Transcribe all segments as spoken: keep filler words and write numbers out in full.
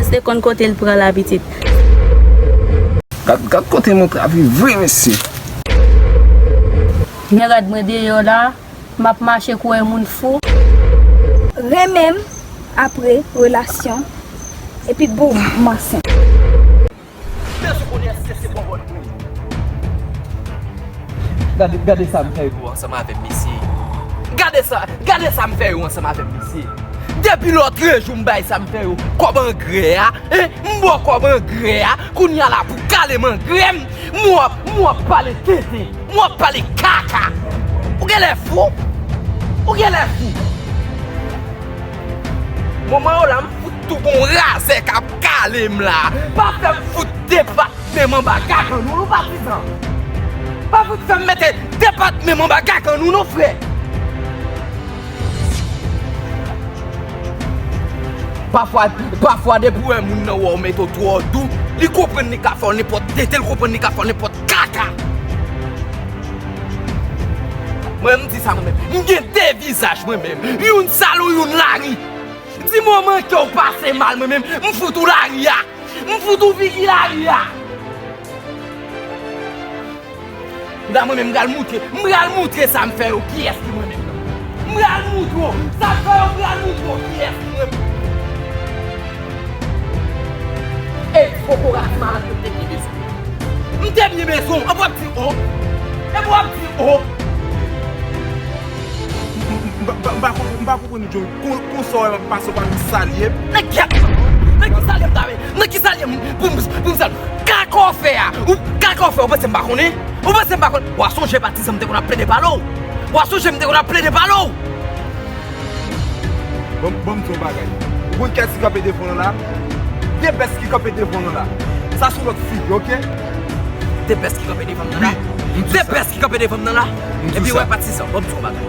Te konn kote l pran la pitit. Gad, gad kote mwen trape vre, mesye. Gen rad mwen deyò la, m ap mache kou yon moun fou. Renmen m apre relasyon, epi boum, m ansent. Bezwen konnen èske se bon bòt mwen. Gade, gade sa m fè yo ansanm avè m, mesye. Gade sa, gade sa m fè yo ansanm avè m, mesye. Depi lòtrejou m bay sa m fè yo kòb angrè a, en, m ba w kòb angrè a, kounye a la pou kale m angrè m, m w ap, m w ap pale tenten, m w ap pale kaka. Ou genlè fou? Ou genlè fou? Moman yo la, m fout tou gon razè k ap kale m la. Pa fè m fout depa menm anba gagann ou non, patizan. Pa fout fè m mete de pat menm anba gagann ou non, frè. Pafwa, pafwa depi w wè moun nan wè w mete w twò dou, li konprann li ka fè w nenpòt tenten, li konprann li ka fè w nenpòt kaka. Mwen menm m di sa mwen menm. M gen de vizaj mwen menm. Youn sal ou youn lari. Di moman ke w pase mal mwen menm, m fout ou lari a. M fout ou figi lari a. Kounya mwen menm m pral moutre, m pral moutre sa m fè yo kiyès ki mwen menm nan. M pral moutre w sa m fè yo, m pral moutre w kiyès ki mwen menm. E fo kouraj malad yo te byen bezwen. M te byen bezwen w, epi w ap di o. Epi w ap di o. M pa, m pa, m pa konprann, m pa konprann, John. Kon, konsa w wè m ap pase, w pa menm salye m. Nan ki, nan ki salye m ta wè? Nan ki salye m pou m, pou m salye? Kaka w fè a. Ou, kaka w fè, ou panse m pa konnen? Ou panse m pa konnen? W a sonje patizan m te konn ap plede pale w. W a sonje m te konn ap plede pale w. Bon, bon, m di yon bagay. Ou konn kiyès ki kanpe devan w la? De bès ki kanpe devan w la. Sa se yon lòt figi, oke? De bès ki kanpe devan m nan la? Wi, m di sa. De bès ki kanpe devan m nan la? M di sa. Epi wè patizan, bon, m di yon bagay.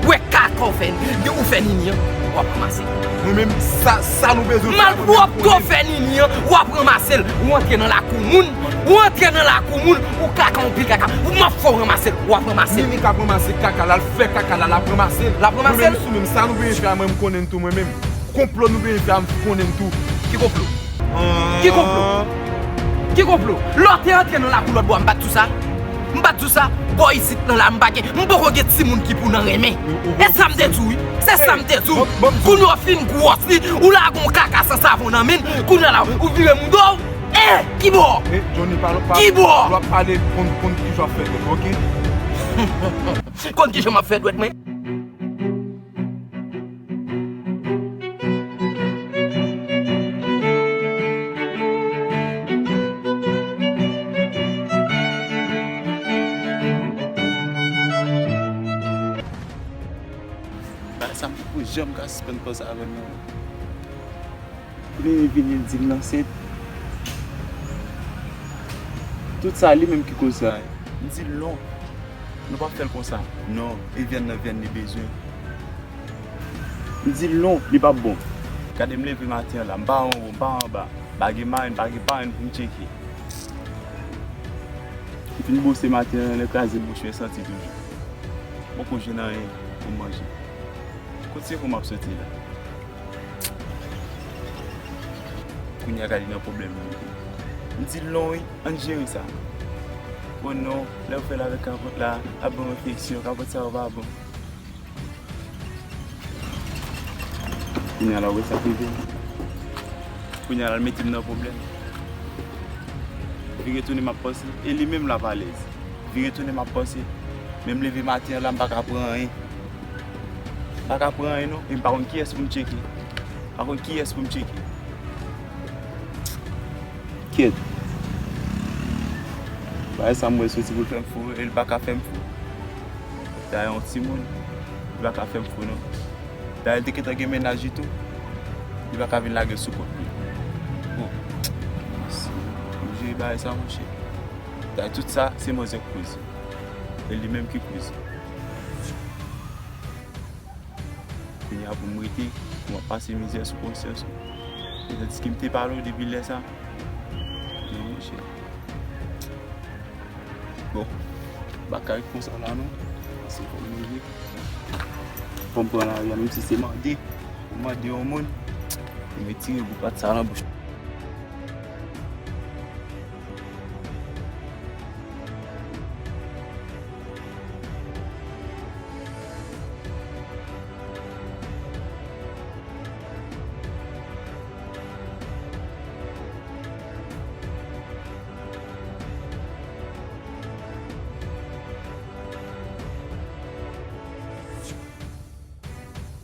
Wè kaka w fè, de ou fè nini an, w ap ranmase l. Mwen menm, sa, sa nou bezwen fè, mwen menm pou mwen. Malpwòpte w fè nini an, w ap ranmase l. Ou antre nan lakou moun, ou antre nan lakou moun, ou kaka, ou pil kaka, ou m ap fè w ranmase l, w ap ranmase l. Nini k ap ranmase kaka la, l fè kaka la, l ap ranmase l. L ap ranmase l. Mwen menm sou menm, sa nou bezwen fè a, mwen m konnen l tou, mwen menm. Konplo nou bezwen fè a, m konnen l tou. Ki konplo? Ki konplo? Ki konplo? Lè w te antre nan lakou lòt bò a, m pa t di w sa? M pa t di w sa? Bò isit nan la, m pa gen, m poko gen timoun ki pou nan renmen. E sa m te di w, wi. Se sa m te di w. Kounye a w fin gwòs li, ou lage yon kaka san savon nan men l, kounye a la, ou vire m do w. Eh, ki bò? Eh, Johnny, pa, pa, ki bò? Lè w ap pale, konn, konn kijan w ap fè dwèt, oke? Konn kijan m ap fè dwèt mwen? Bagay sa m poko janm ka sispann panse avè l non. Kounye a li vini, li di m l ansent. Tout sa, li menm ki koz sa. M di l non. Nou p ap fè l konsa. Non, e vyann nan vyann li bezwen. M di l non, li p ap bon. Gade m leve maten an la, m pa anwo, m pa anba. M pa gen marenn, m pa gen parenn pou m tcheke. M fin bwose maten an, lè kraze bouch mwen santi toujou. M poko jwenn anyen pou m manje. Kot se pou m ap soti la? Kounye a gade nan pwoblèm li. M di l non wi, ann jere sa. O non, lè w fè l avèk kapòt la, ap ban w enfeksyon, kapòt sa yo pa bon. Kounye a la, w wè sa k rive? Kounye a la, l mete m nan pwoblèm. Vire tounen m ap panse, e li menm l ap alèz. Vire tounen m ap panse. Men m leve maten an la, m pa ka pran anyen. M pa ka pran anyen non, e m pa konn kiyès pou m tcheke. M pa konn kiyès pou m tcheke. Kyèt. Bagay sa m wè soti pou l fè m fou, e l pa ka fè m fou. Dayè yon timoun, li pa ka fè m fou non. Dayè l te gentan gen mennaj li tou, li pa ka vin lage l sou kont li. Bon, m jere bagay sa monchè. Dayè tout sa se manzè k koze. E li menm ki koze. Kounye a pou m rete, pou m ap pase mizè sou konsyans ou. E tandiske m te pale w depi lè sa. Non, monchè. Bon, m pa ka ret konsa la non. Se fò m leve. Fò m pran lari a, menm si se mande. Pou mande yon moun. Retire bout pat sa nan bouch.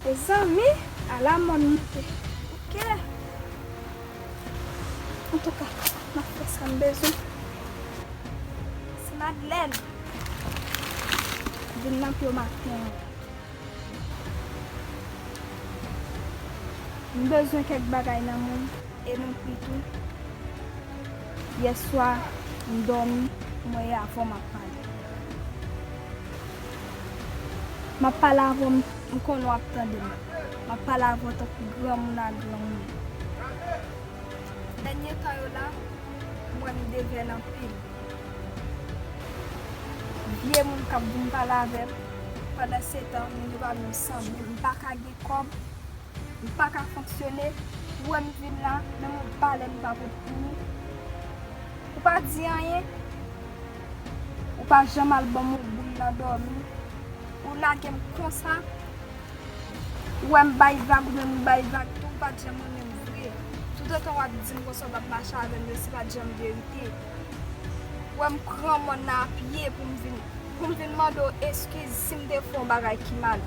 Mezanmi, ala mòn moute. Ok. Antouka, m ap fè sa m bezwen. Se Madlèn. Vin nan pye maten an. M bezwen kèk bagay nan men w e nan pri tou. Yèswa, m dòmi, m wè e avè w m ap pale. M ap pale avè w, m, m konnen w ap tande m. M ap pale avè w tankou granmoun a granmoun. Dènye tan yo la, m wè m devèn anpil. Vye moun k ap vin pale avè m, pandan se tan, moun yo pa menm sanble. M pa ka gen kòb, m pa ka fonksyone. Ou wè m vin la, menm yon balèn m pa pot pou ou. Ou pa di anyen, ou pa janm al ban m yon boul nan dòmi. Ou lage m konsa. Ou wè m bay vag, ou menm ou bay vag tou, ou pa t janm renmen m vre. Toutotan w ap di m konsa w t ap mache avè m, men se pa t janm verite. Ou wè m pran mòn nan a pye pou m vin, pou m vin mande w eskiz si m te fè yon bagay ki mal.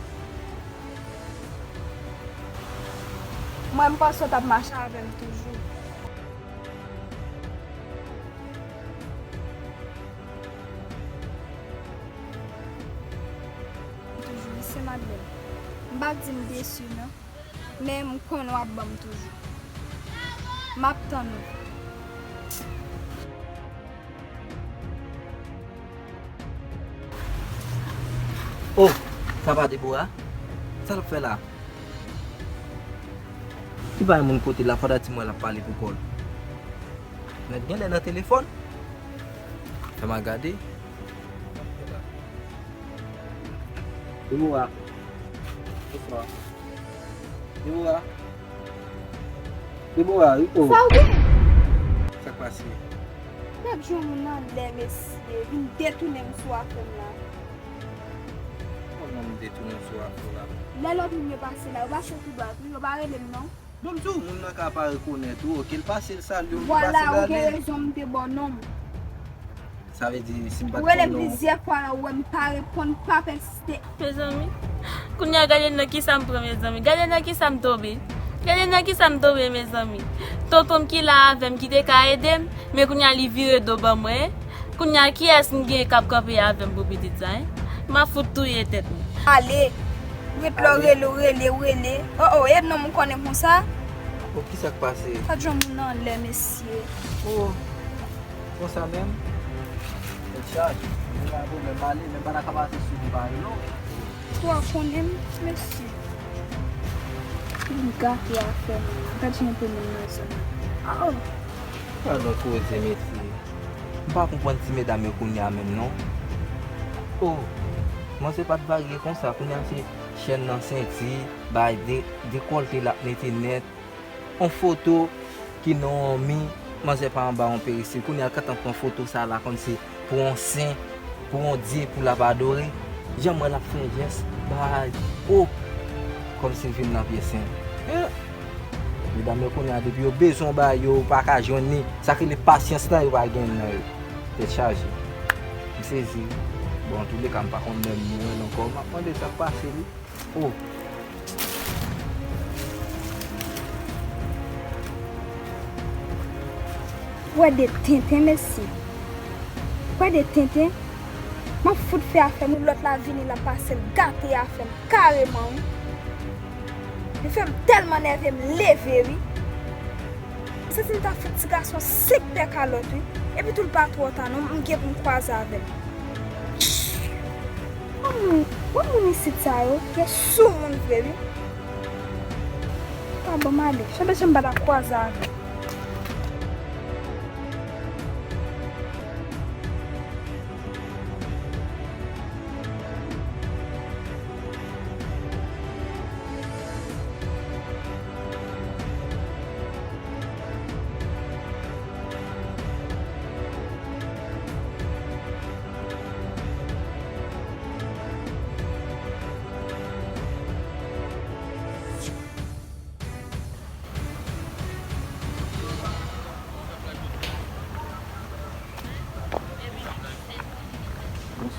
Mwen, m panse w t ap mache avè m toujou. Toujou, wi, se Madlèn. M p ap di m desi, non. Men m konnen w ap ban m toujou. M ap tann ou. Oh, sa pa Debora? Sa l ap fè la? Ki bay moun kote la, fò ta di mwen l ap pale pou kò l. Nèg genlè nan telefòn. Fè m al gade. Debora. Bonswa. Debora. Debora, wi, oh. Sa w gen? Sa k pase? Gad jan moun anlè, mesye, vin detounen m sou afè m la. Kòman m detounen w sou afè w la? Lè lòt moun yo pase la, yo pase tou dwat, wi, yo pa rele m non. Bon, m di w, moun nan ka pa rekonèt ou, oke, l pase, l salye w, li pase, l ale. Vwala, ou gen rezon, m te ba w non m. Sa vle di, si m pa t konn non w. Ou rele m plizyè fwa la, ou wè m pa reponn, pa pèsiste. Mezanmi, kounye a gade nan kisa m pran, mezanmi. Gade nan kisa m tonbe. Gade nan kisa m tonbe, mezanmi. Tonton m ki la avè m, ki te ka ede m, men kounye a li vire do ban mwen. Kounye a, kiyès m gen k ap kanpe avè m pou pitit sa, en? M ap fout touye tèt mwen. Ale. Ret la, w rele, w rele, w rele. Oh, oh, e nonm ou konnen konsa? Oh, kisa k pase? Gad jan moun anlè, mesye. Oh, konsa menm? Tèt chaje. Mwen pa pwoblèm, ale, men pa ta ka pase sou m, pa rele w. Twa konnen m, mesye. M gate afè m la. Gad jan yon moun nan zòn nan. Oh! Gadon koze, mesye. M pa konprann ti medam yo kounye a menm non. Oh, manzè pa t varye konsa, kounye a se chèn nan senti, bay de, dekòlte l ap mete nèt. On foto ki nan on mi, manzè pa anba on peristil. Kounye a l gentan pran foto sa la kòmsi pou on sen, pou on dye pou l ap adore. Jan m wè l ap fè jès, bay, oh, kòmsi l vin nan pye sen. Eh! Medam yo kounye a depi yo bezwen yon bagay yo pa ka jwenn li, sa k rele pasyans lan yo pa gen nan yo. Tèt chaje. M sezi. Bon, antouleka, m pa konn lè m wè l ankò. M ap mande sa k pase li. Oh. Wè de tenten, mesye. Wè de tenten. M ap fout fè afè m, lòt la vini, l ap pase l gate afè m kareman, wi. Li fè m tèlman nève, m leve, wi. M santi m ta fout ti gason senk pè kalòt, wi. Epi tou, l pa twò ta, non, m gen pou m kwaze avè l. Bon moun, bon moun isit sa yo, yo sou moun vre, wi. Pa ban m ale. Chante jan m pa ta kwaze avè l.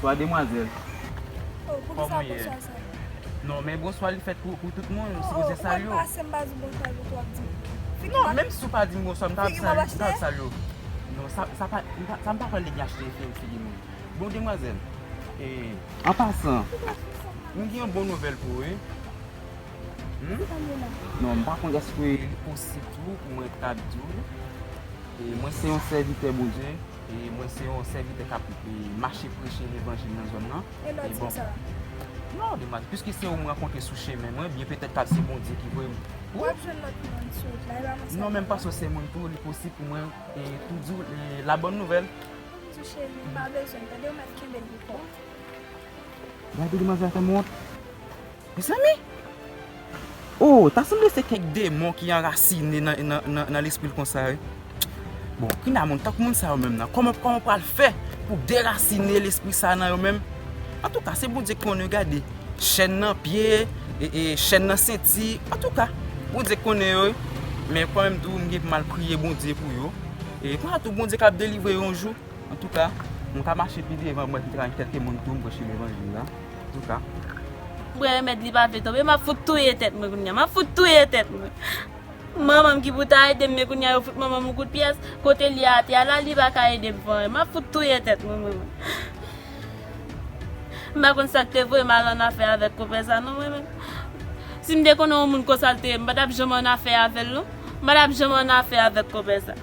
Bonswa, demwazèl. Oh, poukisa bonswa sa? Non, men bonswa li fèt pou, pou tout moun, m sipoze salye w. Ou konn pase m pa di bonswa, ou ap di m. Non, menm si w pa di m bonswa, m ta ap salye, m ta ap salye w. Non, sa, sa pa, m pa, sa m pa pale de achte figi moun. Bon, demwazèl, e, an pasan, m gen yon bon nouvèl pou ou, wi. Hmm? Non, m pa konn èske li posib tou pou mwen ta di w. E, mwen se yon sèvitè Bondye, e mwen se yon sèvitè k ap, e, mache preche levanjil nan zòn nan. E lè w di m sa? Non, demwazèl, piske se ou m rankontre sou chemen mwen, byen petèt k ap se Bondye ki voye m. W ap jwenn lòt moun sou wout la, e pa mwen sèlman. Non, men m panse w se moun tou, li posib pou mwen, e, tou di w, e, la bòn nouvèl. Di w cheri, m pa bezwen l, tande, ou mèt kenbe l pou kò w. Gade demwazèl fè m wont. Mezanmi! Oh, ta sanble se kèk demon ki anrasine nan, nan, nan, nan lespri l konsa, wi. Bon, kounye a moun, tankou moun sa yo menm nan, kòman, kòman pral fè pou derasine lespri sa nan yo menm? Antouka, se Bondye ki konnen, gade, chèn nan pye, e, e, chèn nan senti, antouka, Bondye ki konnen yo, wi. Men kanmenm tou, m gen pou m al priye Bondye pou yo. E konsa tou, Bondye k ap delivre yo yon jou. Antouka, m ka mache pi devan, mwen ki ta gen kèlke moun tou, m preche levanjil la. Antouka. Mwen remèd li pa vle tonbe, m ap fout touye tèt mwen kounye a, m ap fout touye tèt mwen. Manman m ki pou ta ede m, men kounye a yo fout manman m yon kout pyès, kote li atè a la, li pa ka ede m fè anyen, m ap fout touye tèt mwen, mwen, mwen. M pa konn sa k te voye m al annafè avèk konpè sa non, mwen menm. Si m te konnen yon moun konsa l te ye, m pa t ap janm annafè avè l non. M pa t ap janm annafè avèk konpè sa.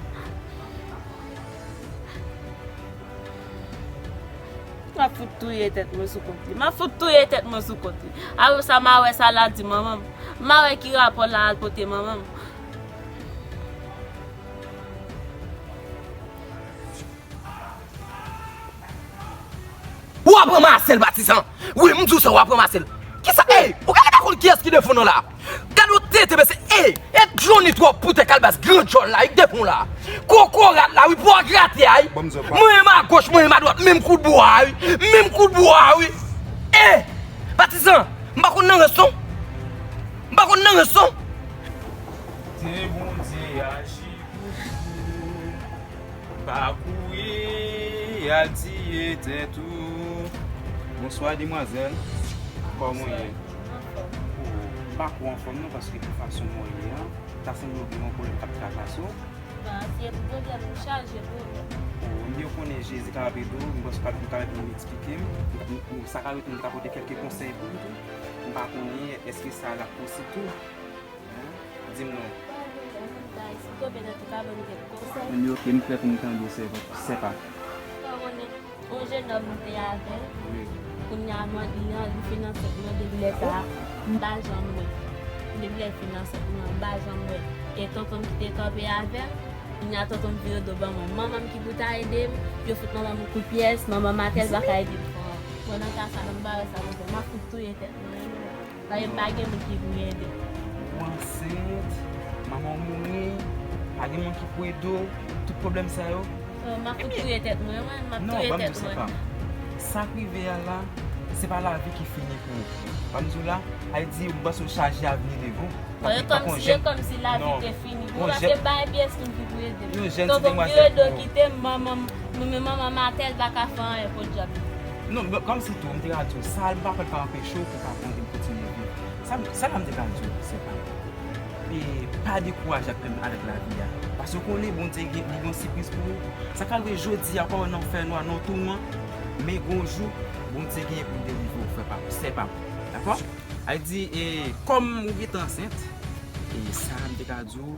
M ap fout touye tèt mwen sou kont li. M ap fout touye tèt mwen sou kont li. Apre sa, m a wè sa l a di manman m. M a wè ki rapò l a al pote manman m. W ap ranmase l, patizan. Wi, m di w sa, w ap ranmase l. Kisa? Ey, ou genlè pa konn kiyès ki devan w nan la. Gade w tete, mesye. Ey, e Johnny twòp pou tè kalbas gran djòl la, ki devan w la. Kokorat la, wi, pou w grate a, wi. Mwen menm agoch, mwen menm adwat, menm kout bwa, wi. Menm kout bwa, wi. Ey, patizan, m pa konn nan rans non. M pa konn nan rans non. Te Bondye aji pou ou. Pa kouri al tiye tèt ou. Bonswa, demwazèl. Kòman w ye? Ou pa twò anfòm non, paske pou fason mwen ye a, ta sanble w gen yon pwoblèm k ap trakase w. Bon, si e pou pwoblèm, m chaje pwoblèm. Ou, m byen konnen Jezi ka ap ede w, m panse w ka, w ka menm eksplike m. Ou, ou, sa ka rete m ta pote kèlke konsèy pou ou tou. M pa konnen èske sa ap posib tou. Di m non. Pa bezwen tout bagay, si w tonbe nan tout, pa ban m kèk konsèy. Ebyen, oke, m prè pou m tande w, sè, sè pa. Ou konnen, yon jennonm m te avè l. Wi. Kounye a, mwen, li an, li fin ansent mwen, depi lè sa a, m pa janm wè. Depi lè l fin ansent mwen, m pa janm wè. E tonton m ki te kanpe avè m, kounye a, tonton m vire do ban mwen. Manman m ki pou ta ede m, yo fout manman m kout pyès, manman m atè, l pa ka ede m fè anyen. Mwen, nan ka sa, m pa wè sa pou fè. M ap fout touye tèt mwen. Paske pa gen moun ki pou ede w. Ou ansent, manman w mouri, pa gen moun ki pou ede w, tout pwoblèm sa yo. Oh, m ap fout touye tèt mwen, mwen, m ap touye tèt mwen. Non, ban m di w sa pa. Sa k rive a la, se pa lavi ki fini pou ou. Ban m di w la, Ayiti, m panse w chaje avni devan w. Bon, e kòmsi, e kòmsi lavi te fini pou mwen, paske m pa gen pyès moun ki pou ede m. Tonton m vire do kite m, manman m, mwen menm manman m atè, l pa ka fè anyen, podyab. Non, men kòmsi tou, m te ka di w, sa m pa kwè l ka anpeche w pou w ka kontinye viv. Sa, sa la m te ka di w, sè pa m. E pa dekouraje ak, avèk lavi a. Paske w konnen Bondye gen, li gen yon sipriz pou ou. Sa ka rive jodi a, w pa wè nan fènwa, nan toulman, men gen yon jou, Bondye genyen pou l delivre w, frè pa m, sè pa m. Dakò? Sa vle di, e, kòm ou gentan ansent, e sa m te ka di w,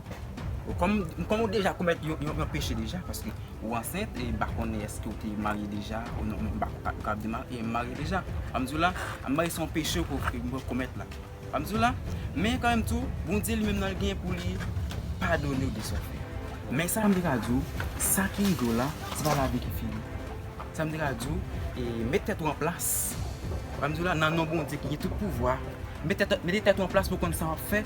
kòm, kòm ou deja komèt yon, yon, yon peche deja, paske ou ansent, e m pa konnen èske ou te marye deja, ou non, m pa ka, ka di ma-, e m marye deja. Sa m di w la, marye se yon peche ke, ke mwen komèt la. Sa m di w la, men kanmenm tou, Bondye li menm nan l gen pou li padone w de sa w fè. Men sa m te ka di w, sa ki rive w la, se pa lavi ki fini. Sa m te ka di w, e, met tèt ou an plas. Sa m di w la, nan non Bondye ki gen tout pouvwa, met tèt, mete tèt ou an plas pou konn sa w ap fè.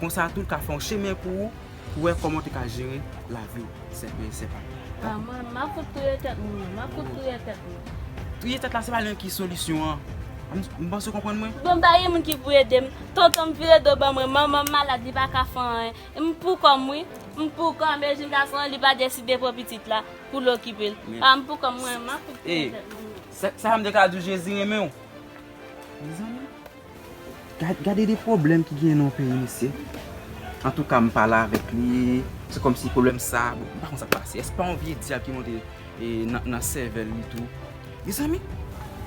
Konsa tou, l ka fè yon chemen pou ou, pou wè kòman w te ka jere lavi w, sè, sè pa m. Ah, mwen, m ap fout touye tèt mwen, m ap fout touye tèt mwen. Touye tèt la, se pa li menm ki solisyon an. M, m panse w konprann mwen. Bon, m pa gen moun ki pou ede m. Tonton m vire do ban mwen, manman m malad, li pa ka fè anyen. M pou kò m, wi. M pou kò m, e jèn gason an, li pa deside pran pitit la pou l okipe l. Ah, m pou kò m, mwen, m ap fout touye tèt mwen. Sa, sa m te ka di w, Jezi renmen w. Mezanmi, gad, gade de pwoblèm ki genyen nan yon peyi, mesye. Antouka, m pale avèk li, se kòmsi pwoblèm sa, bon, m pa konn sa k pase. Èske pa yon vye dyab ki monte, e, nan, nan sèvèl li tou? Mezanmi,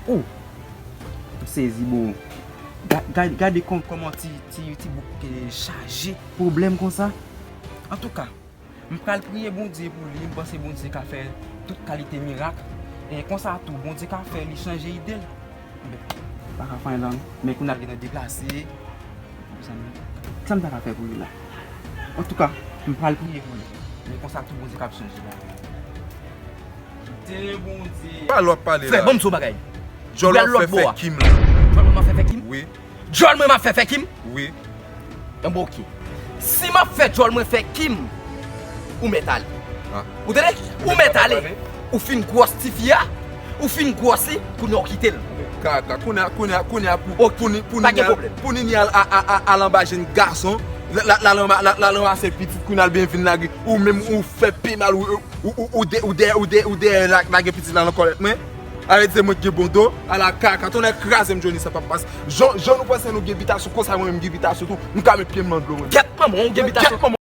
oh, m sezi, bro. Ga-, ga-, gade kòm-, kòman ti, ti, ti bouk, e, chaje pwoblèm konsa. Antouka, m pral priye Bondye pou li, m panse Bondye ka fè tout kalite mirak. E konsa tou, Bondye ka fè li chanje ide l. Mwen pa ka fè anyen la, non. Men kounye a l gentan deplase. Sa m ta ka fè pou li la? Antouka, m pral priye pou li. Men konsa tou, Bondye ka ap chanje la. Kite Bondye. Pa lòt pale la. Frè, ban m di w bagay. Djòl w ap fè fè Kim la. Djòl mwen m ap fè fè Kim? Wi. Djòl mwen m ap fè fè Kim? Wi. Enben, oke. Si m ap fè djòl mwen fè Kim, ou mèt ale. Ah. Ou tande? Ou mèt ale. Ou fin gwòs tifi a. Ou fin gwòs li, kounye a w kite l. Kaka, kounye a, kounye a, kounye a pou, pou ni, pou ni al, pou ni al, a, a, a, al anba jenn gason, la, la, la, la, la, la, la, se pitit, kounye a l byen vin lage, ou menm ou fè pi mal, ou, ou, ou, ou de, ou de, ou de, ou de, la, lage pitit la nan kòlèt mwen. Arete mwen ki gen bon do, ala kaka, tonnè kraze m, Johnny, sa p ap pase. Jan, jan nou panse nou gen bitasyon konsa, mwen menm gen bitasyon tou, m ka met pye m nan dlo mwen. Kèt manman, ou gen bitasyon.